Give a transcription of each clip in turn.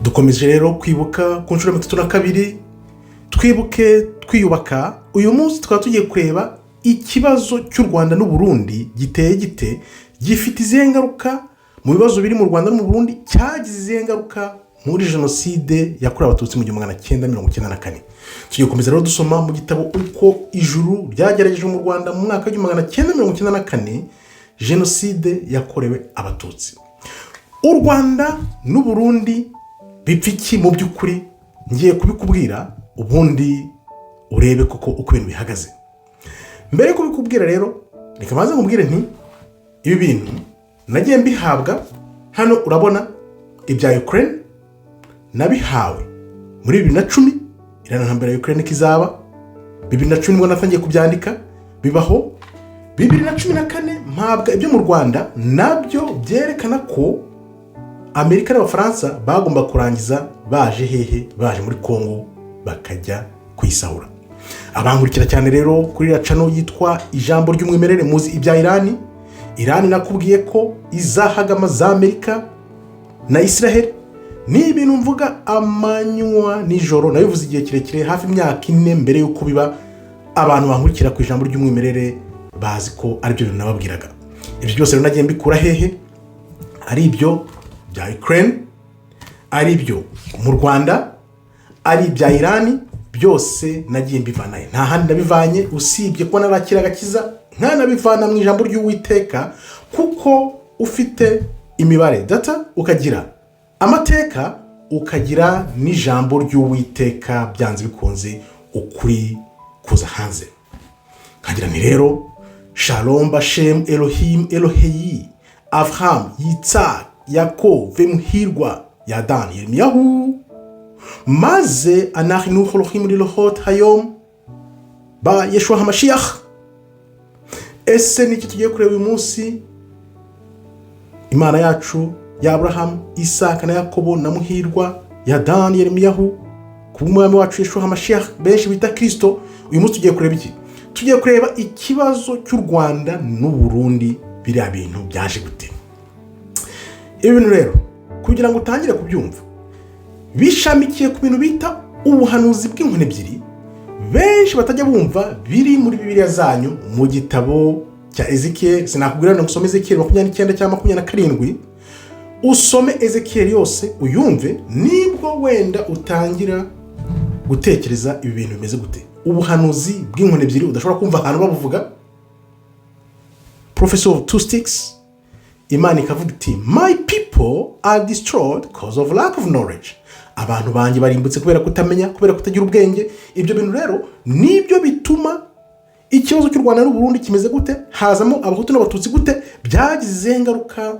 Dukomeje rero kwibuka ku nshuro ya 32, twibuke twiyubaka. Uyu munsi tukaba tugiye kureba ikibazo cy'u Rwanda n'Uburundi giteye gite, gifite izihe ngaruka mu bibazo biri mu Rwanda no mu Burundi, cyagize izihe ngaruka muri Jenoside yakorewe Abatutsi mu 1994. Tugiye gukomeza rero dusoma mu gitabo "Uko Ijuru Ryageragejwe mu Rwanda mu mwaka w'1994, Jenoside yakorewe Abatutsi". U Rwanda n'Uburundi bipfa iki mu by'ukuri? Ngiye kubikubwira, ubundi urebe koko uko ibintu bihagaze. Mbere yo kubikubwira rero, reka maze nkubwire nti ibi bintu nagiye mbihabwa. Hano urabona ibya Ukraine, nabihawe muri 2010. Iriya ntambara ya Ukraine ikizaba 2010 nibwo natangiye kubyandika, bibaho 2014 mpabwa ibyo mu Rwanda, nabyo byerekana ko Amerika n'Abafaransa bagomba kurangiza baje hehe? Baje muri Kongo, bakajya kuyisahura. Abankurikira cyane rero kuri iriya channel yitwa Ijambo ry'Umwimerere muzi ibya Irani. Irani nakubwiye ko izahagama za Amerika na Israel. Ni ibintu mvuga amanywa nijoro, nabivuze igihe kirekire, hafi imyaka 4 mbere y'uko biba. Abantu bankurikira ku Ijambo ry'Umwimerere bazi ko aribyo bintu nababwiraga. Ibyo byose rero nagiye mbikura hehe? Ari ibyo bya Ukraine, ari ibyo mu Rwanda, ari ibya Irani, byose nagiye mbivanayo. Nta handi nabivanye usibye kuba narakira agakiza, nkanabivana mu ijambo ry'Uwiteka, kuko ufite imibare, data, ukagira amateka, ukagira n'ijambo ry'Uwiteka, byanze bikunze ukuri kuza hanze. Nkagira nti rero: "Shalom bashem Elohim Eloheyi Avraham Yitzhak Yaakov vemuhirwa yadan Yeremiyahu maze anachnu holochim lilohot hayom ba Yeshua HaMashiach". Ese niki tugiye kureba uyu munsi? Imana yacu ya Aburahamu, Isaka na Yakobo na muhirwa ya Dan Yeremiyahu ku bw'umwami wacu Yeshua HaMashiach, benshi bita Kirisito. Uyu munsi tugiye kureba iki? Tugiye kureba ikibazo cy'u Rwanda n'Uburundi. Biriya bintu byaje gute? Ibi bintu rero, kugira ngo utangire kubyumva, bishamikiye ku bintu bita ubuhanuzi bw'inkoni ebyiri, benshi batajya bumva, biri muri Bibiliya zanyu mu gitabo cya Ezekiyeli. Sinakubwira ngo usome Ezekiyeli 29 cyangwa 27, usome Ezekiyeli yose uyumve, nibwo wenda utangira gutekereza ibi bintu bimeze gute. Ubuhanuzi bw'inkoni ebyiri udashobora kumva ahantu babuvuga, prophecy of two sticks. Imana ikavuga iti: "My people are destroyed cause of lack of knowledge." Abantu banjye barimbutse kubera kutamenya, kubera kutagira ubwenge. Ibyo bintu rero nibyo bituma ikibazo cy'u Rwanda n'Uburundi kimeze gute, hazamo Abahutu n'Abatutsi gute, byagize ingaruka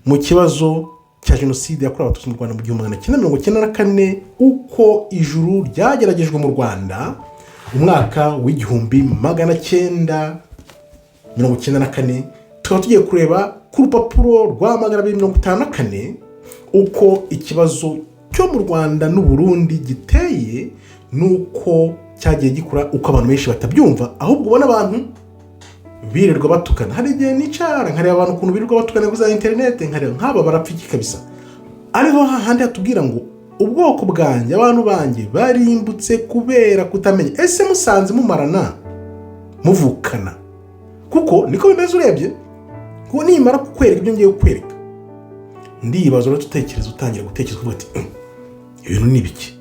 mu kibazo cya Jenoside yakorewe Abatutsi mu Rwanda mu 1994, uko ijuru ryageragejwe mu Rwanda umwaka w'1994. Tukaba tugiye kureba ku rupapuro rwa 254 uko ikibazo cyo mu Rwanda n'Uburundi giteye n'uko cyagiye gikura, uko abantu benshi batabyumva, ahubwo ubona abantu birirwa batukana. Hari igihe nicara nkareba abantu ukuntu birirwa batukana kuri za interineti, nkareba nk'aba barapfa iki kabisa. Ariho hahandi hatubwira ngo ubwoko bwanjye, abantu banjye barimbutse kubera kutamenya. Ese musanze mumarana muvukana? Kuko niko bimeze urebye, kuko nimara kukwereka ibyo ngiye kukwereka, ndibaza urahita utekereza, utangira gutekereza uvuga ati: "Ibintu ni ibiki?"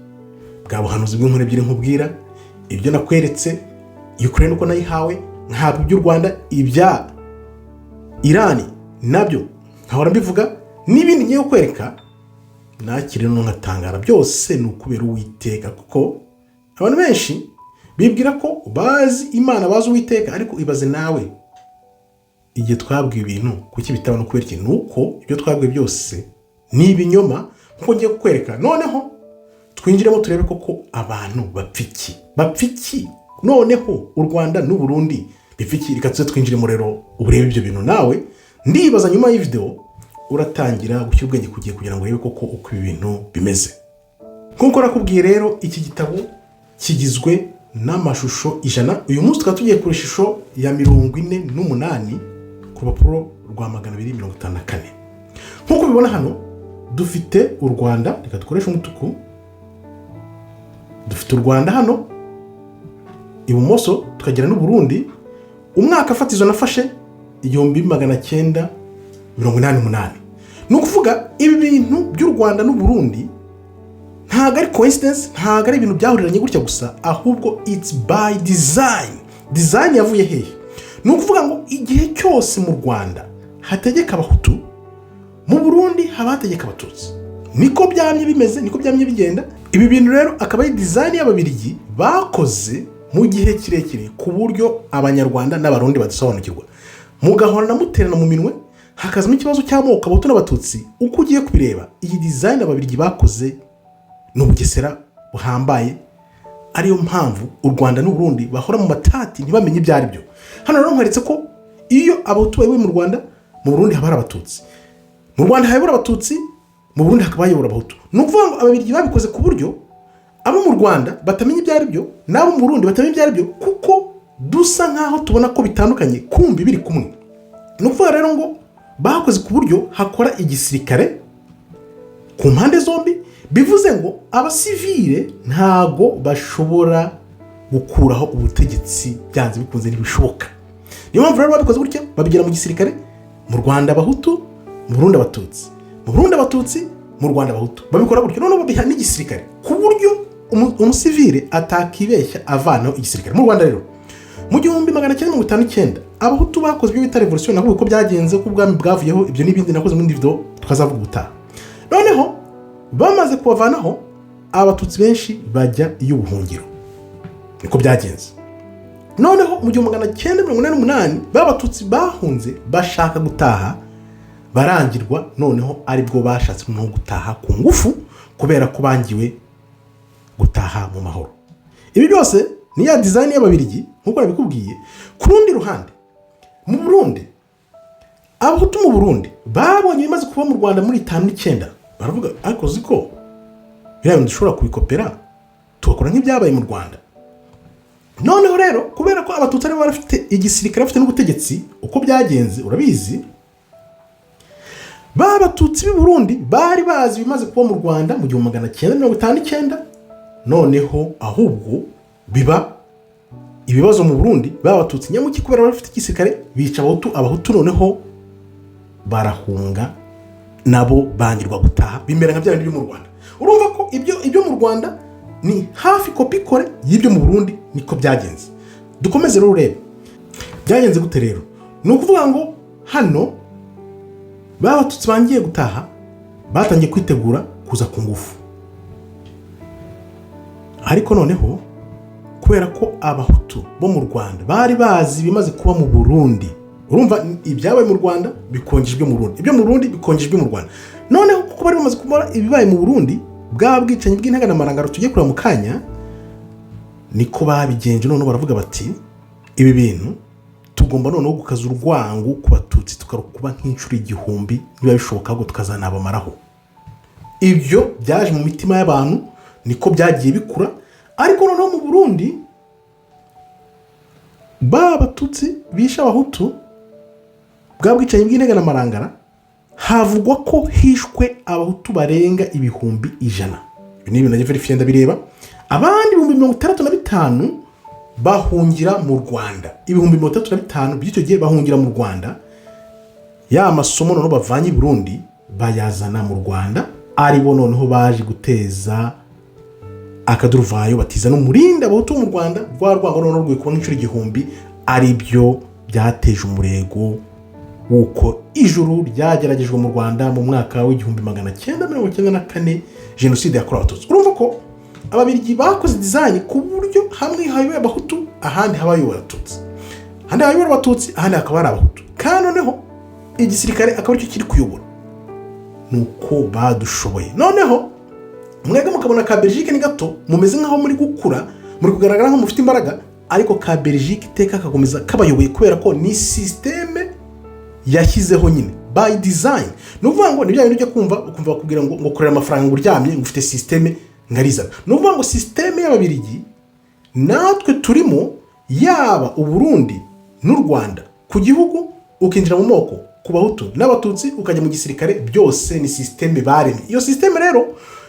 Bwa buhanuzi bw'inkoni ebyiri nkubwira, ibyo nakweretse Ukraine uko nayihawe, ntabwo iby'u Rwanda, ibya Irani nabyo nkahora mbivuga, n'ibindi ngiye kukwereka, nakire no nkatangara. Byose ni ukubera Uwiteka, kuko abantu benshi bibwira ko bazi Imana, bazi Uwiteka, ariko ibaze nawe, igihe twabwiwe ibintu kuki bitaba? No kubera iki? Ni uko ibyo twabwiwe byose ni ibinyoma, nkuko ngiye kukwereka. Noneho twinjiremo turebe koko abantu bapfa iki, bapfa iki. Noneho u Rwanda n'Uburundi bipfa iki? Reka tuze twinjiremo rero, urebe ibyo bintu nawe. Ndibaza nyuma y'iyi videwo uratangira gushyira ubwenge ku gihe kugira ngo urebe koko uko ibi bintu bimeze. Nk'uko nakubwiye rero, iki gitabo kigizwe n'amashusho 100. Uyu munsi tukaba tugiye ku ishusho ya 48 ku rupapuro rwa 254. Nk'uko ubibona hano, Dufite u Rwanda, reka dukoreshe umutuku. Dufite u Rwanda hano ibumoso, tukagira n'Uburundi. Umwaka fatizo nafashe 1988. Ni ukuvuga ibi bintu by'u Rwanda n'Uburundi ntabwo ari coincidence, ntabwo ari ibintu byahuriranye gutya gusa, ahubwo it's by design. Design yavuye hehe? Ni ukuvuga ngo igihe cyose mu Rwanda hategeka Abahutu, mu Burundi haba hategeka Abatutsi. Niko byamye bimeze, niko byamye bigenda. Ibi bintu rero akaba ari design y'Ababirigi bakoze mu gihe kirekire, ku buryo Abanyarwanda n'Abarundi badasobanukirwa, mugahorana muterana mu minwe, hakazamo ikibazo cy'amoko, Abahutu n'Abatutsi. Uko ugiye kubireba, iyi design Ababirigi bakoze ni ubugesera buhambaye, ariyo mpamvu u Rwanda n'Uburundi bahora mu matati, ntibamenye ibyo ari byo. Hano rero nkweretse ko iyo Abahutu bayoboye mu Rwanda, mu Burundi haba hari Abatutsi; mu Rwanda hayobora Abatutsi, mu Burundi hakaba hayobora Abahutu. Ni ukuvuga ngo Ababirigi babikoze ku buryo abo mu Rwanda batamenya ibyo ari byo n'abo mu Burundi batamenya ibyo ari byo, kuko dusa nk'aho tubona ko bitandukanye, kumbi biri kumwe. Ni ukuvuga rero ngo bakoze ku buryo hakora igisirikare ku mpande zombi, bivuze ngo abasivile ntago bashobora gukuraho ubutegetsi, byanze bikunze ntibishoboka. Niyo mpamvu rero babikoze gutya, babigira mu gisirikare: mu Rwanda Abahutu, mu Burundi Abatutsi; mu Burundi Abatutsi, mu Rwanda Abahutu. Babikora gutyo, noneho babiha n'igisirikare ku buryo umusivile atakibeshya avanaho igisirikare. Mu Rwanda rero, mu 1959, Abahutu bakoze ibyo bita revolution. Navuga uko byagenze, ko ubwami bwavuyeho, ibyo n'ibindi nakoze muri video tukazavuga ubutaha. Noneho bamaze kubavanaho, Abatutsi benshi bajya iy'ubuhungiro, niko byagenze. Noneho mu 1988, ba Batutsi bahunze bashaka gutaha, barangirwa. Noneho aribwo bashatse noneho gutaha ku ngufu, kubera ko bangiwe gutaha mu mahoro. Ibi byose ni ya design y'Ababirigi nk'uko nabikubwiye. Ku rundi ruhande, mu Burundi, Abahutu mu Burundi babonye ibimaze kuba mu Rwanda muri 59, baravuga: "Ariko uzi ko biriya bintu dushobora kubikopera, tugakora nk'ibyabaye mu Rwanda?" Noneho rero, kubera ko Abatutsi aribo bafite igisirikare, bafite n'ubutegetsi, uko byagenze urabizi. Ba Batutsi b'i Burundi bari bazi ibimaze kuba mu Rwanda mu 1959. Noneho ahubwo biba ibibazo mu Burundi. Ba Batutsi nyamuki, kubera bari bafite igisirikare, bica Abahutu. Abahutu noneho barahunga, nabo bangirwa gutaha, bimera nka bya bindi byo mu Rwanda. Urumva ko ibyo mu Rwanda ni hafi copier-coller y'ibyo mu Burundi, niko byagenze. Dukomeze rero urebe byagenze gute. Rero ni ukuvuga ngo hano ba Batutsi bangiye gutaha batangiye kwitegura kuza ku ngufu. Ariko noneho kubera ko Abahutu bo mu Rwanda bari bazi ibimaze kuba mu Burundi, urumva ibyabaye mu Rwanda bikongejwe mu Burundi, ibyo mu Burundi bikongejwe mu Rwanda. Noneho kuko bari bamaze kubona ibibaye mu Burundi, bwa bwicanyi bw'intaganamarangaro tugiye kureba mu kanya, niko babigenje. Noneho baravuga bati: "Ibi bintu tugomba noneho gukaza urwango ku Batutsi, tukarukuba nk'inshuro 1000 niba bishoboka, ahubwo tukazanabamaraho." Ibyo byaje mu mitima y'abantu, niko byagiye bikura. Ariko noneho mu Burundi, ba Batutsi bishe Abahutu, bwa bwicanyi bw'integanyamarangara, havugwa ko hishwe Abahutu barenga 100,000. Ibi ni ibintu najya vérifier, ndabireba. Abandi 65,000 bahungira mu Rwanda. 65,000 by'icyo gihe bahungira mu Rwanda. Ya masomo noneho bavanye i Burundi bayazana mu Rwanda, aribo noneho baje guteza akaduruvayo, batiza n'umurindi Abahutu bo mu Rwanda. Rwa rwango noneho rwikuba nk'inshuro 1000, ari byo byateje umurego w'uko ijuru ryageragejwe mu Rwanda mu mwaka w'1994, jenoside yakorewe Abatutsi. Urumva ko Ababirigi bakoze design ku buryo hamwe hayoboye Abahutu, ahandi habayoboye Abatutsi, ahandi habayobora Abatutsi, ahandi hakaba hari Abahutu, kandi noneho igisirikare akaba aricyo kiri kuyobora. Ni uko badushoboye. Noneho mwebwe mukabona ka Belgique ni gato, mumeze nk'aho muri gukura, muri kugaragara nk'aho mufite imbaraga, ariko ka Belgique iteka kakomeza kabayoboye, kubera ko ni système yashyizeho nyine by design. Ni ukuvuga ngo ni bya bintu ujya kumva, ukumva bakubwira ngo korera amafaranga ngo uryamye, ngo ufite système ngarizana. Ni ukuvuga ngo système y'Ababirigi natwe turimo, yaba Uburundi n'u Rwanda ku gihugu, ukinjira mu moko. ku Bahutu n'Abatutsi, ukajya mu gisirikare. Byose ni système baremye. Iyo système rero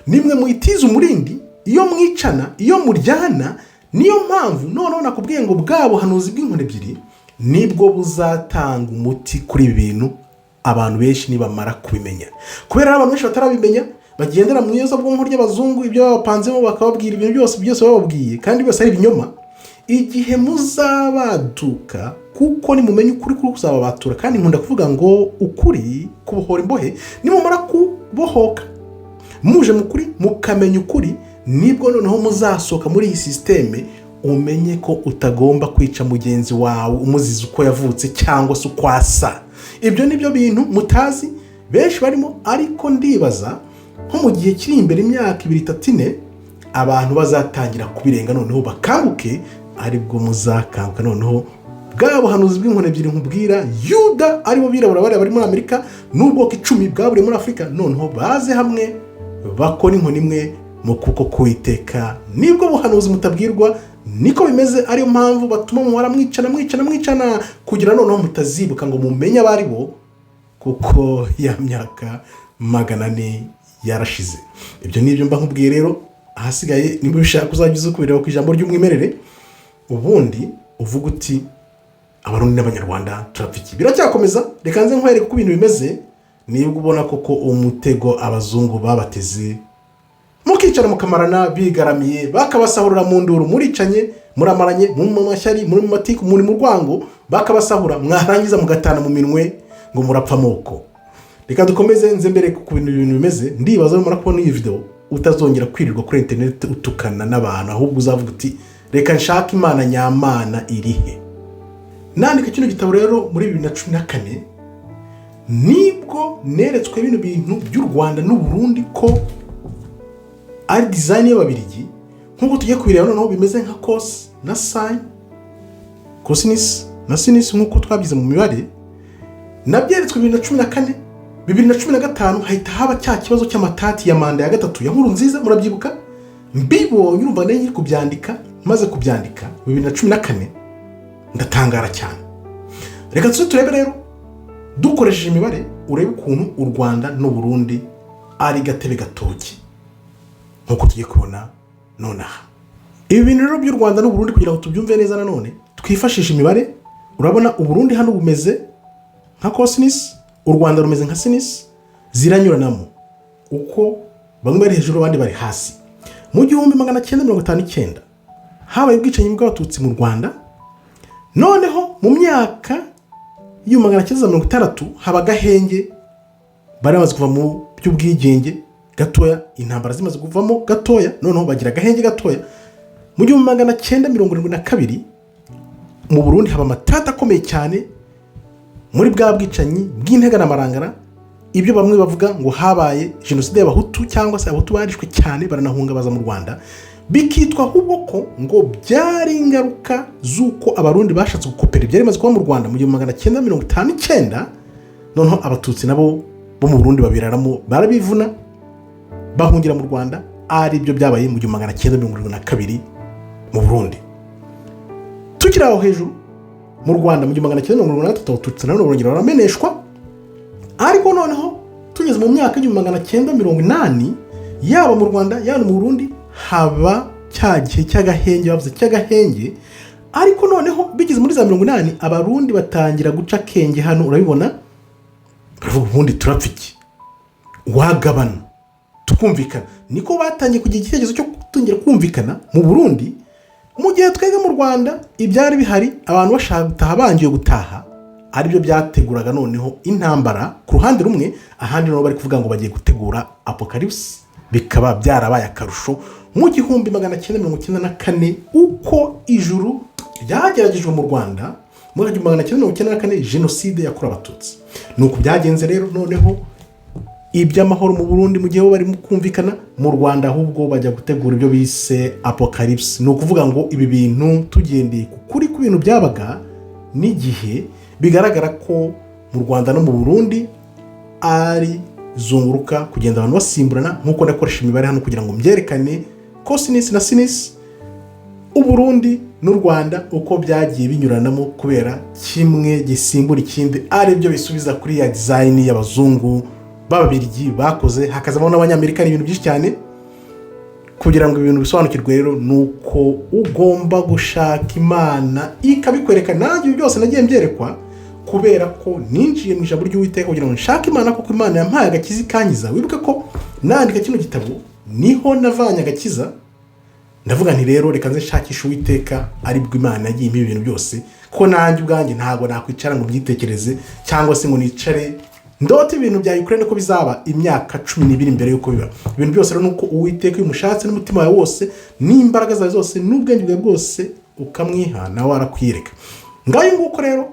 nimwe muyitiza umurindi iyo mwicana, iyo muryana. Niyo mpamvu noneho nakubwiye ngo bwa buhanuzi bw'inkoni ebyiri nibwo buzatanga umuti kuri ibi bintu, abantu benshi nibamara kubimenya. Kubera abantu benshi batarabimenya, bagendera mu iyozabwonko ry'abazungu, ibyo babapanzemo, bakababwira ibintu byose byose bababwiye, kandi byose ari ibinyoma. Igihe muzabaduka, kuko nimumenya ukuri, kuri kuzababatura. Kandi nkunda kuvuga ngo ukuri kubohora imbohe. Nimumara kubohoka, muje mu kuri, mukamenya ukuri, nibwo noneho muzasohoka muri iyi système, umenye ko utagomba kwica mugenzi wawe umuziza uko yavutse cyangwa se uko asa. Ibyo ni byo bintu mutazi benshi barimo. Ariko ndibaza nko mu gihe kiri imbere, imyaka 2, 3, 4, abantu bazatangira kubirenga, noneho bakanguke. Aribwo muzakanguka, noneho bwa buhanuzi bw'inkoni ebyiri nkubwira, Yuda aribo birabura bariya bari muri Amerika n'ubwoko 10 bwaburiye muri Afurika, noneho baze hamwe bakora inkoni imwe mu kuboko k'Uwiteka. Nibwo buhanuzi mutabwirwa, niko bimeze. Ariyo mpamvu batuma muhora mwicana, mwicana, mwicana, kugira noneho mutazibuka ngo mumenye abo ari bo, kuko ya myaka 400 yarashize. Ibyo ni ibyo mba nkubwiye rero. Ahasigaye, niba ubishaka, uzajya uza kubireba ku ijambo ry'umwimerere, ubundi uvuga uti: "Abarundi n'Abanyarwanda turapfa iki?" Biracyakomeza. Reka nze nkwereke uko ibintu bimeze, nibwo ubona koko umutego abazungu babateze, mukicara mukamarana bigaramiye, bakabasahurira mu nduru. Muricanye, muramaranye, muri mu mashyari, muri mu matiku, muri mu rwango, bakabasahura, mwarangiza mugatana mu minwe ngo murapfa amoko. Reka dukomeze, nze mbere ku bintu bimeze. Ndibaza numara kubona iyi videwo utazongera kwirirwa kuri interineti utukana n'abantu, ahubwo uzavuga uti: "Reka nshake Imana nyamana irihe?" Nandika kino gitabo rero muri 2014, nibwo neretswe bino bintu by'u Rwanda n'Uburundi ko ari design y'Ababirigi, nk'uko tugiye kubireba. Noneho bimeze nka cos na sin, cosinus na sinus, nk'uko twabyize mu mibare. Nabyeretswe 2014. 2015 hahita haba cya kibazo cy'amatati ya manda ya gatatu ya Nkurunziza, murabyibuka. Mbibonye, urumva nari nkiri kubyandika, maze kubyandika 2014, ndatangara cyane. Reka tuze turebe rero dukoresheje imibare, urebe ukuntu u Rwanda n'Uburundi ari gatebe gatoki, nk'uko tugiye kubona nonaha. Ibi bintu rero by'u Rwanda n'Uburundi, kugira ngo tubyumve neza nanone twifashishe imibare. Urabona Uburundi hano bumeze nka cosinus, u Rwanda rumeze nka sinus, ziranyuranamo, uko bamwe bari hejuru, abandi bari hasi. Mu 1959 habaye ubwicanyi bw'Abatutsi mu Rwanda. Noneho mu myaka y'1960 haba agahenge, bari bamaze kuva mu by'ubwigenge gatoya, intambara zimaze kuvamo gatoya, noneho bagira agahenge gatoya. Mu 1972 mu Burundi haba amatata akomeye cyane muri bwa bwicanyi bw'integanamarangara, ibyo bamwe bavuga ngo habaye jenoside y'Abahutu, cyangwa se Abahutu barishwe cyane, baranahunga baza mu Rwanda, bikitwa ahubwo ko ngo byari ingaruka z'uko Abarundi bashatse gukopera ibyari bimaze kuba mu Rwanda mu 1959. Noneho Abatutsi nabo bo mu Burundi babiraramo, barabivuna, bahungira mu Rwanda, ari byo byabaye mu 1972 mu Burundi. Tukiri aho hejuru, mu Rwanda mu 1973 Abatutsi nanone barongera barameneshwa. Ariko noneho tugeze mu myaka y'1980, yaba mu Rwanda, yaba mu Burundi, haba cya gihe cy'agahenge bavuze cy'agahenge. Ariko noneho bigeze muri za 80, Abarundi batangira guca akenge. Hano urabibona, baravuga: "Ubundi turapfa iki? Wagabana tukumvikana." Niko batangiye kugira igitekerezo cyo gutangira kumvikana mu Burundi, mu gihe twebwe mu Rwanda ibyari bihari, abantu bashaka gutaha, bangiwe gutaha, aribyo byateguraga noneho intambara ku ruhande rumwe, ahandi nabo bari kuvuga ngo bagiye gutegura apocalypse. Bikaba byarabaye akarusho mu 1994, uko ijuru ryageragejwe mu Rwanda muri 1994, jenoside yakorewe Abatutsi. Ni uku byagenze rero. Noneho iby'amahoro mu Burundi, mu gihe bo barimo kumvikana, mu Rwanda ahubwo bajya gutegura ibyo bise apocalypse. Ni ukuvuga ngo ibi bintu, tugendeye ku kuri ku bintu byabaga n'igihe, bigaragara ko mu Rwanda no mu Burundi ari zunguruka, kugenda abantu basimburana, nk'uko ndakoresha imibare hano kugira ngo mbyerekane, cosinus na sinus. Uburundi n'u Rwanda uko byagiye binyuranamo kubera kimwe gisimbura ikindi, ari byo bisubiza kuri ya design y'abazungu b'Ababirigi bakoze, hakazamo n'Abanyamerika, n'ibintu byinshi cyane. Kugira ngo ibintu bisobanukirwe rero, ni uko ugomba gushaka Imana ikabikwereka. Nanjye ibi byose nagiye mbyerekwa kubera ko ninjiye mu ijambo ry'Uwiteka kugira ngo nshake Imana, kuko Imana yampaye agakiza ikankiza. Wibuke ko nandika kino gitabo niho navanye agakiza. Ndavuga nti: "Rero reka nze nshakishe Uwiteka," aribwo Imana yagiye impa ibintu byose, kuko nanjye ubwanjye ntabwo nakwicara ngo mbyitekereze cyangwa se ngo nicare ndote ibintu bya Ukraine ko bizaba imyaka 12 mbere y'uko biba. Ibintu byose rero ni uko Uwiteka iyo umushatse n'umutima wawe wose n'imbaraga zawe zose n'ubwenge bwawe bwose, ukamwiha, nawe arakwiyereka. Ngayo nguko rero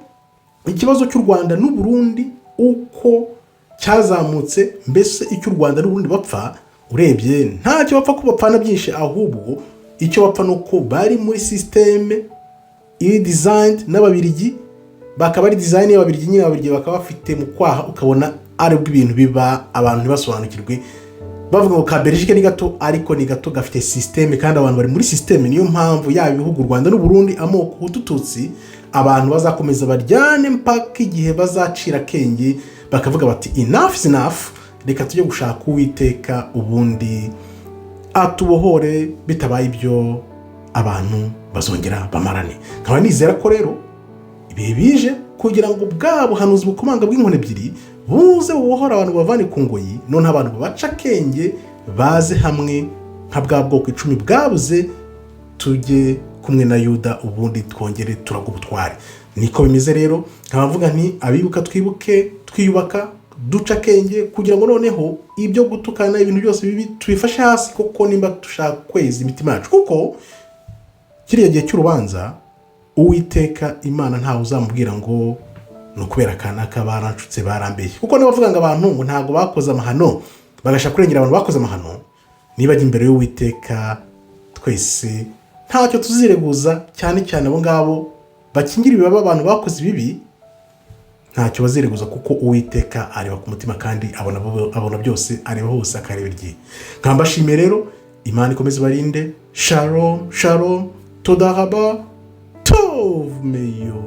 ikibazo cy'u Rwanda n'Uburundi uko cyazamutse, mbese icyo u Rwanda n'Uburundi bapfa, urebye ntacyo bapfa ko bapfana byinshi, ahubwo icyo bapfa ni uko bari muri système iri designed n'Ababirigi, bakaba ari design y'Ababirigi nyine. Ababirigi bakaba bafite mu kwaha, ukabona aribwo ibintu biba, abantu ntibasobanukirwe, bavuga ngo ka Belgique ni gato, ariko ni gato gafite système, kandi abantu bari muri système. Niyo mpamvu yaba ibihugu u Rwanda n'Uburundi, amoko Hutu, Tutsi, abantu bazakomeza baryane mpaka igihe bazacira akenge bakavuga bati: "Enough is enough, reka tujye gushaka Uwiteka ubundi atubohore." Bitabaye ibyo, abantu bazongera bamarane. Nkaba nizera ko rero ibihe bije kugira ngo bwa buhanuzi bukomanga bw'inkoni ebyiri buze bubohore abantu, bavane ku ngoyi, noneho abantu babaca akenge, baze hamwe nka bwa bwoko 10 bwabuze, tujye kumwe na Yuda, ubundi twongere turaga ubutwari. Niko bimeze rero. Nkaba mvuga nti: abibuka twibuke twiyubaka, duca akenge, kugira ngo noneho ibyo gutukana, ibintu byose bibi tubifashe hasi, kuko nimba dushaka kweza imitima yacu, kuko kiriya gihe cy'urubanza Uwiteka Imana ntawe uzamubwira ngo ni ukubera kanaka baranshutse, barambeshye, kuko niba bavuga ngo abantu ngo ntabwo bakoze amahano, bagashaka kurengera abantu bakoze amahano, nibajya imbere y'Uwiteka twese ntacyo tuzireguza. Cyane cyane abo ngabo bakingira ibibaba abantu bakoze ibibi, ntacyo bazireguza, kuko Uwiteka areba ku mutima kandi abona byose, areba hose, akareba igihe. Nkaba mbashimiye rero, Imana ikomeze ibarinde. Shalom shalom, toda raba, tov meyo.